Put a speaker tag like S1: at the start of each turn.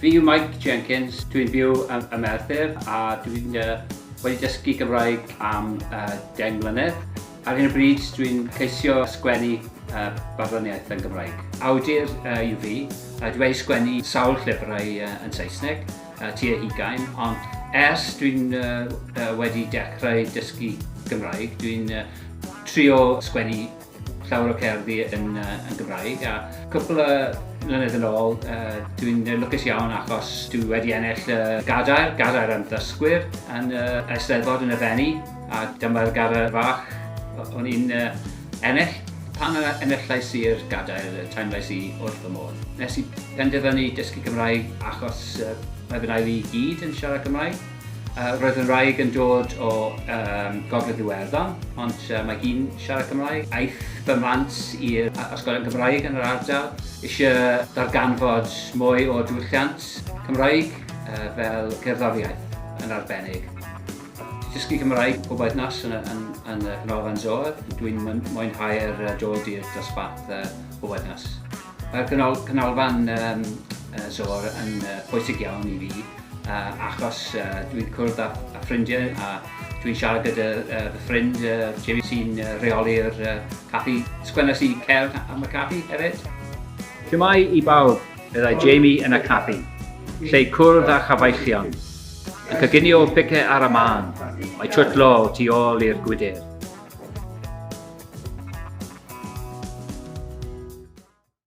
S1: Fi yw Mike Jenkins, dwi'n byw ym ym Merthyr a dwi'n uh, wedi dysgu Gymraeg am uh, 10 mlynedd. Ar hyn o bryd dwi'n ceisio sgwennu uh, barddoniaeth yn Gymraeg. Awdur uh, yw fi, uh, dwi wedi sgwennu sawl llyfrau uh, yn Saesneg, uh, tua hugain, ond ers dwi'n uh, uh, wedi dechrau dysgu Gymraeg, dwi'n uh, trio sgwennu llawer o cerddi yn, uh, yn Gymraeg a cwpl o mlynedd yn ôl uh, dwi'n lwcus iawn achos dwi wedi ennill uh, gadair, gadair am ddysgwyr yn uh, Eisteddfod yn y Fenni a dyma'r gadair fach o'n i'n uh, ennill. Pan enillais i'r gadair, teimlais i wrth fy modd. Nes i penderfynu dysgu Cymraeg achos uh, mae fy nheulu i gyd yn siarad Cymraeg. Uh, roedd yn wraig yn dod o um, Gogledd Iwerddon, ond uh, mae hi'n siarad Cymraeg. Aeth fy mhlant i'r ysgolion Cymraeg yn yr ardal, eisiau darganfod mwy o diwylliant Cymraeg uh, fel cerddoriaeth yn arbennig. Dysgu Cymraeg pob wythnos yn, yn, yn y Canolfan Zoe. Dwi'n mwynhau'r dod i'r dosbarth uh, pob wythnos. Mae'r canol, canolfan um, Zoar yn uh, pwysig iawn i fi, uh, achos uh, dwi'n cwrdd â, â ffrindiau a dwi'n siarad gyda uh, fy ffrind uh, Jamie sy'n uh, rheoli'r uh, caffi. Sgwennes i cerdd am y caffi hefyd. Shwmae i bawb, meddai Jamie yn y caffi, lle cwrdd â chyfeillion. Yn coginio pice ar y mân, mae twtlo tu ôl i'r gwydr.